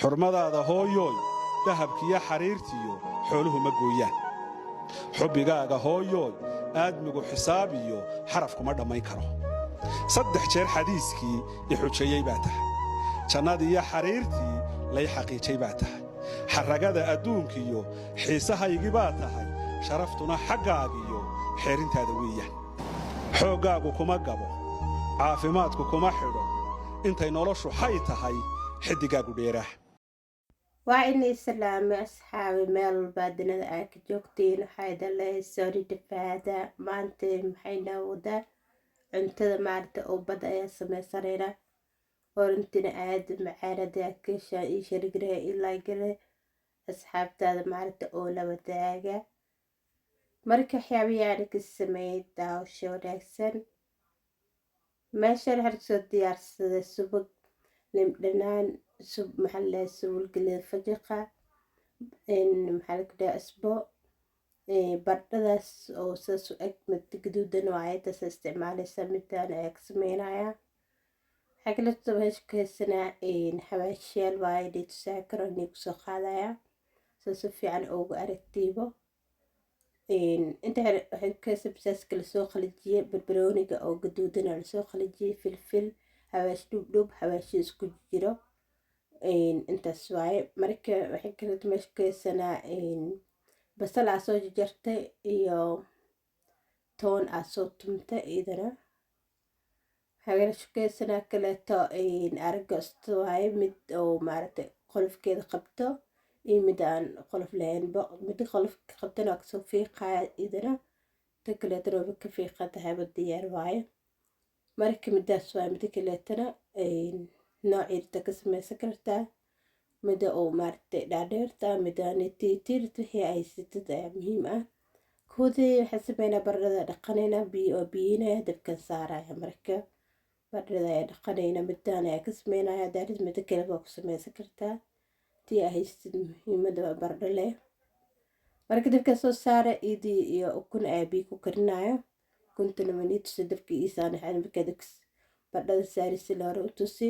Xurmadaada hooyooy, dahabkiiyo xariirtiyo xooluhu ma gooyaan. Xubbigaaga hooyooy, aadmigu xisaab iyo xaraf kuma dhammayn karo. Saddex jeer xadiiskii i xujeeyey baa tahay. Jannadiiyo xariirtii lay xaqiijay baa tahay. Xarragada adduunkiyo xiisahaygii baa tahay. Sharaftuna xaggaagiyo xeerintaada weeyaan. Xooggaagu kuma gabo, caafimaadku kuma xidho, intay noloshu xay tahay xiddigaagu dheeraah. Waa inay salaamay asxaabi meel walbaa dunida aa ka joogtiin. Waxaa idin leeyahay sorry dhafaada. Maanta maxay noo wadaa? Cuntada maaragta oo badda ayaa sameysanayna oo runtina aada macaanada kasha. Ii share garee, ii like garee, asxaabtaada maaragta oo la wadaaga. Marka waxyaabayaana ka sameeyay, daawasho wanaagsan. Meeshaan waxaan kusoo diyaarsaday subag, limdhanaan, sub maxaa la subulgelida, fajiqa, maxaa la dhahaa, cusbo, bardhadaas oo sidaas u eg, mid gaduudan waaye, taas isticmaaleysa. Midaan ayaa ka sameynaya. Waxaa kaleeto meesha ku haysanaa xawaashiyaal waaye, dhitusaa karo inay kusoo qaadaya soo si fiican ugu aragtiibo. Inta waxay ku haysa basaaska lasoo qalajiyey, barbarooniga oo gaduudan oo lasoo qalajiyey, filfil, xawaash dhubdhub, xawaashyo isku jiro, intaas waaye. Marka waxay kaleeto meesha ku haysanaa basal aa soo jarjartay iyo toon aa soo tumtay iyadana. Waxaa kale ku haysanaa kaleeto aragosto waaye, mid oo maaragtay qolofkeeda qabto iyo mid aan qolof lahaynba. Mida qolofka qabtana waa kasoo fiiqaya iyadana, ta kaleetana waba ka fiiqan tahayba, diyaar waaye. Marka midaas waa mida kaleetana noociirta ka sameysan kartaa, mida oo maaragtay dhaadheerta, midaan tiitiirta, wixii ay sitid ayaa muhiim ah. Koodii waxaan sameynaa baradhada dhaqanayna, biyo oo biyinaya dabkan saaraya. Marka baradhada ayaa dhaqanayna, midaan ayaa ka sameynaya. Daarid mida kale waa ku sameysan kartaa, tii aa haystid, muhiimada waa baradho leh. Marka dabka soo saara, idii iyo ukun ayaa biyo ku karinayo. Ukuntana manii tusi dabka iisaan markaa dabka baradhada saarisi hore u tusi.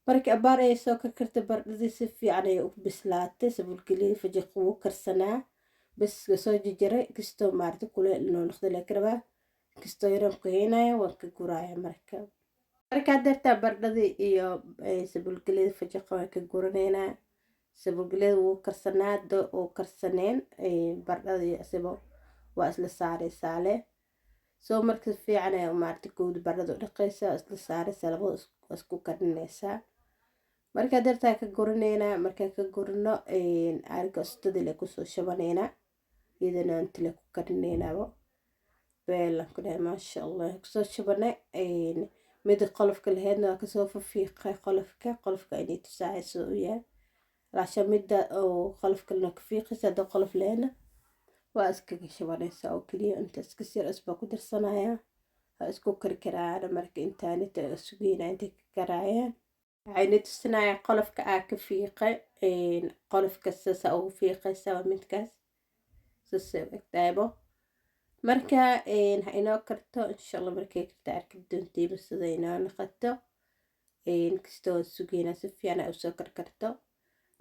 Marka abaar ayay soo karkartay baradhadii, si fiican ayay u bislaatay. Sabulgeliyada fajiq wuu karsanaa, bas soo jajaray kastoo maaragtay kuleel inuu noqdo laga rabaa. Kastoo yaraan ku haynaya, waan ka guraya. Markaa dartaa baradhadii iyo sabulgeliyada fajiqa waan ka guranaynaa. Sabulgeliyada wuu karsanaa, wuu karsaneen baradhadii isibo waa isla saaraysaa leh. Soo marka fiican ayaa maaragtay kowda baradhada u dhaqaysaa, isla saaraysaa, labada isku karinaysaa. Markaa dartaa ka guranaynaa. Markaa ka gurno, argostadii le kusoo shabanaynaa, iyadana inta le ku karinaynaaba beelan ku dhahay. Maasha Allah, kusoo shabanay. Mida qolofka laheydna waa kasoo fafiiqay qolofka. Qolofka inay tusaaya sida u yahay laasha, mida oo qolofkalena ka fiiqaysa. Haddii qolof lehna waa iskaga shabanaysaa oo keliya. Inta iska sir isbaa ku darsanaya, waa isku karkaraana. Marka intaanita sugeyna intay ka karaayaan, waxayna tusinayaa qolofka aa ka fiiqay. Qolofka sasa ugu fiiqaysa waa midkaas, sasay u egtaaybo. Marka ha inoo karto insha Allah. Markay karta arki doontiiba sida inoo noqoto. Kastoo sugeynaa si fiican ay usoo karkarto.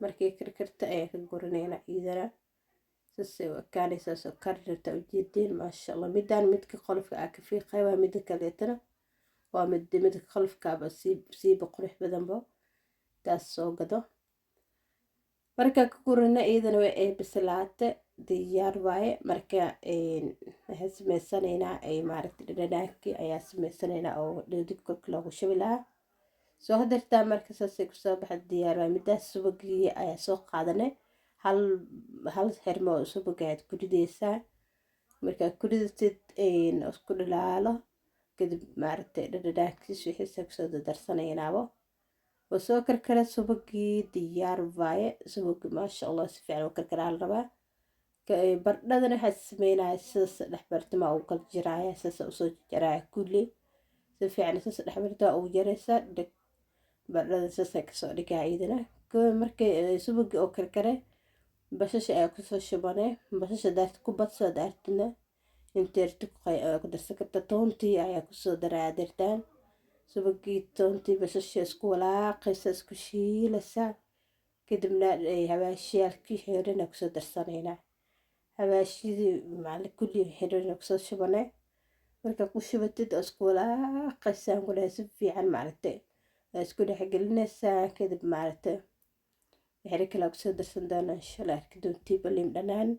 Markay karkarto ayaa ka guranayna iyadana, sasay u ekaanaysaa. Soo kari rabta ujeediin, maasha Allah. Midaan midka qolofka aa ka fiiqay waa, mida kaleetana waa mid midka qolofkaaba sii siiba qurux badanba, taas soo gado. Marka ka gurana, iyadana way ay bislaatay, diyaar waaye. Marka waxaan sameysanaynaa ay maaragtay dhadhanaankii ayaa sameysanaynaa oo dib korka loogu shubi lahaa. Soo hadirtaa marka saasay kusoo baxa, diyaar waaye. Midaas subagii ayaa soo qaadanay, hal hal xirmo oo subag ayaad ku ridaysaa. Markaa ku ridatid, isku dhalaalo, kadib maaragtay dhadhanaankiis wixiisa kusoo dardarsanaynaba. Waa soo karkara subagii, diyaar waaye subagii, maasha Allah. Si fiican u karkaraa la rabaa. Bardhadana waxaa sameynaya sidaas dhex bartama ugu kala jiraya, sidaas usoo jaraya kulli si fiican, sidaas dhex bartama ugu jaraysa dheg. Bardhada sidaas kasoo dhigaya iyadana. Markay subagii oo karkare, basasha ayaa kusoo shubanay. Basasha daarta ku badso, daartina inteerti ku darsan karta. Toontii ayaa kusoo daraya dartaan. Subagii, toontii, basasha isku walaaqaysa, isku shiilaysa. Kadibna habaashiyaalkii xeerina kusoo darsanaynaa. Habaashidii macala kulli xeerina kusoo shubanay. Markaa ku shubatid oo isku walaaqaysaan ku dhahay si fiican maaragtay waa isku dhexgelinaysaa. Kadib maaragtay xero kale kusoo darsan doona insha Allah, arki doontiiba. Liim dhanaan,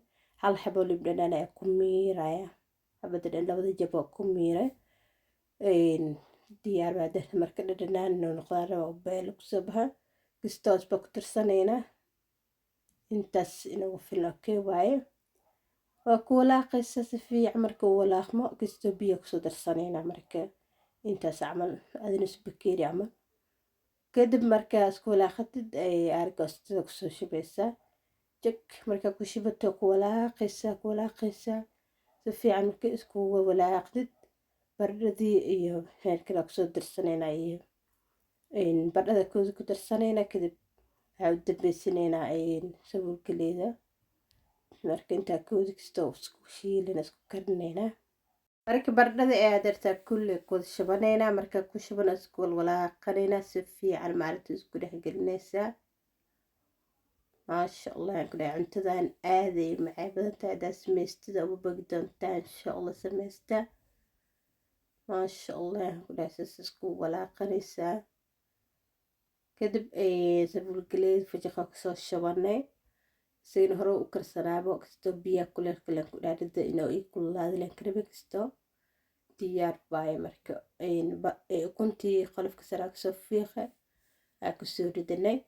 hal xabo liim dhanaan ayaa ku miiraya, xabada dhan labada jab waa ku miiray, diyaar baa. Marka dhadhanaan inuu noqdaan raba, beelo kusoo baxa. Kistoos baa ku tirsanaynaa, intaas inagu filan, okay waaye. Waa ku walaaqaysa si fiican. Marka uu walaaqmo, kastoo biyo kusoo darsanaynaa, marka intaas camal adina bakeeri camal. Kadib markaa isku walaaqatid, aargoostada kusoo shubaysaa jag. Markaa ku shubato, ku walaaqaysaa, ku walaaqaysaa si fiican. Marka isku walaaqdid, baradhadii iyo meel kale kusoo darsanaynaa iyo baradhada kooda ku darsanaynaa. Kadib waxaa u dambeysanaynaa sabuulgaleeda. Marka intaa koodi kastoo isku shiilina, isku karinaynaa. Marka baradhada ayaa dartaa kulli kuwada shubanaynaa. Markaa ku shubana, isku walwalaaqanaynaa si fiican maalinta, isku dhexgelinaysaa. Maasha Allah aan ku dhahay, cuntadan aaday macay badan tahay. Haddaa samaystida ugu bogi doontaa insha Allah, samaysta. Maasha Allah aan ku dhahay, saas isku walaaqanaysaa. Kadib sabuulgaleed fajaqa kusoo shubanay, isagana hore u karsanaabo. Kastoo biyaha kuleelka len ku dhaarida inuu ii kululaada len karabe, kastoo diyaar waaye. Marka ukuntii qolofka sare kasoo fiiqa aa kusoo ridanay,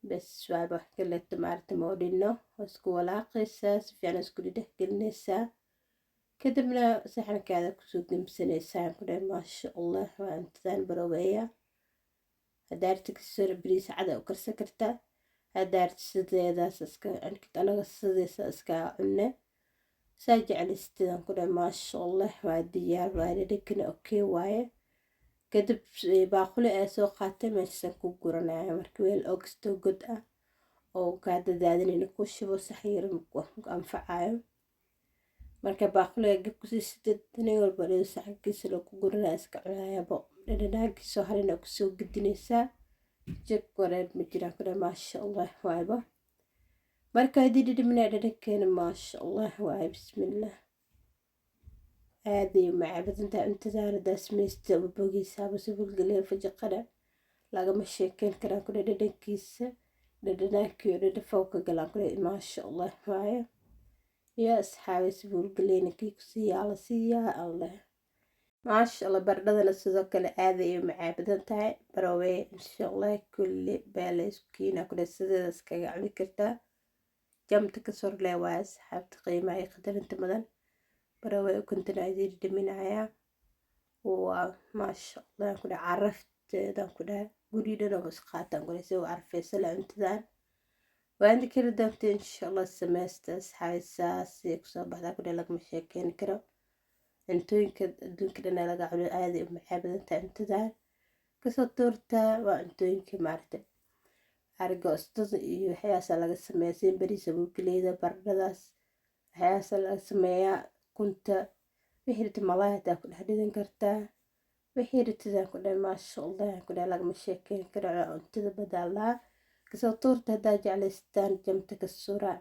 bes waaba. Wax kaleeto maaragta ma odhino. Waa isku walaaqaysaa si fiican, isku dhexgelinaysaa. Kadibna saxankaada kusoo gemsanaysaa ku dhahay. Maasha Allah waa cuntadan, baroweeya. Haddaa rabtid kasoo bariis cada u karsan kartaa, haddaa rabtid sideedaas iska cunkid. Anaga sideesa iska cunne, saa jeclaysteedaan ku dhahay. Maasha Allah waa diyaar, waa dhadhankana okay waaye. Kadib baaquli ayaa soo qaatay, meeshaasaan ku guranaya. Marka weel oo kastoo god ah oo kaa dadaadinayna ku shubo, sax yar ku anfacayo. Marka baaquliga gab kusii sidid, nin walba dhow saxankiisa loo ku guranaya, iska cunayabo. Dhadhanaankiisoo harina kusoo gedinaysaa, jag wareer ma jiraan ku dhahay. Maasha Allah waayba. Marka haddii dhadhaminaa dhadhankeena, maasha Allah waaye, bismillah, aaday macaabadantaa cuntadaan. Haddaa samaysta uba bogeysaaba. Sabuulgaleer fajaqana lagama sheekeyn karaan ku dhahay. Dhadhankiisa dhadhanaankiyo dhadhafow ka galaan ku dhahay. Maasha Allah waaye yaa asxaabi, sabuulgaleyna kii ku siiyaa la siiyaa Allah. Maasha Allah, baradhadana sidoo kale aaday ay macaabadan tahay, barowe insha Allah. Kulli baa la isku keenaa ku dhahay, sideedaas kaga cuni kartaa. Jamta ka sorlee waaye asxaabta qiimaha iyo qadarinta mudan. Barowe ukuntana idiin dhiminayaa. Waa maasha Allah ku dhahay, carafteedan ku dhahay, guri dhan oo isqaataan ku dhahay si u carfeysa la cuntadan. Waan kari doonta insha Allah, sameysta asxaabi. Saasay kusoo baxdaa ku dhahay, lagama sheekeyn karo. Cuntooyinka adduunka dhan laga cuno, aaday u macaan badan tahay cuntadan. Kasoo tuurtaa waa cuntooyinka maaragtay argoostada iyo waxyaasa laga sameeyaa, sin bariis, sabuulgaleyda, baradhadaas waxyaasa laga sameeyaa. Kunta wixii rabtid, malaay hataa ku dhex dhidan kartaa, wixii rabtidaan ku dhahay. Maasha Allah ku dhahay, lagama sheekeyn karo cuntada badaalaa. Kasoo tuurta haddaa jeclaystaan, jamta ka sura.